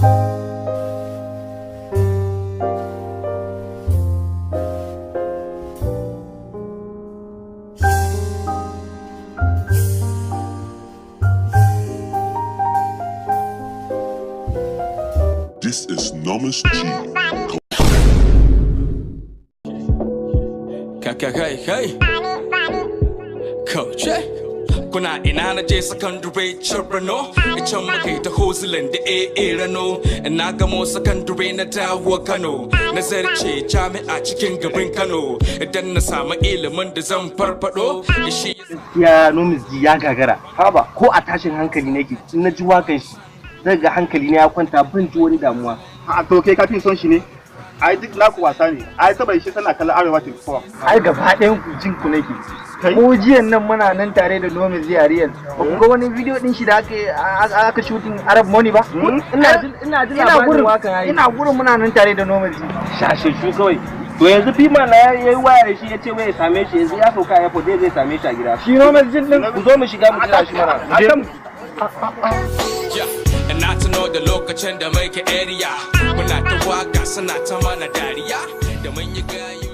This is Nomis G. Kaka kai kai. Coach. Kuna ina? Na je secondary Rano, can muka yi ta hustling da AA Rano. Na gamo secondary, na dawo Kano, na zarce jami'a cikin garin Kano idan na samu ilimin da zan farfado shi. Gaskiya Nomis G ya gagara. Haba, ko a tashin hankali nake, in na ji wakan shi zai ga hankali na ya kwanta, ban ji wani damuwa. A to, kai ka fi son shi ne? Ai duk naku wasa ne ai, saboda shi tana kallon Arewa 24. Ai gaba ɗayan ku jin ku nake. Kai? Ko jiyan nan muna nan tare da Nomis Ariel, ba ku ga wani bidiyo din shi da aka shooting Arab Money ba? Ina ji Ina labarin gurin wakan ai. Ina gurin, muna nan tare da Nomis. Shashashu kawai. To yanzu Fima na yayi waya da shi, ya ce wai ya same shi yanzu, ya sauka a airport, zai same shi a gida. Shi Nomis jin din? Ku zo mu shiga mu jira shi mana. Mu je. Yeah, na tuno da lokacin da muke area, muna ta waka, suna ta mana dariya da mun yi gayu.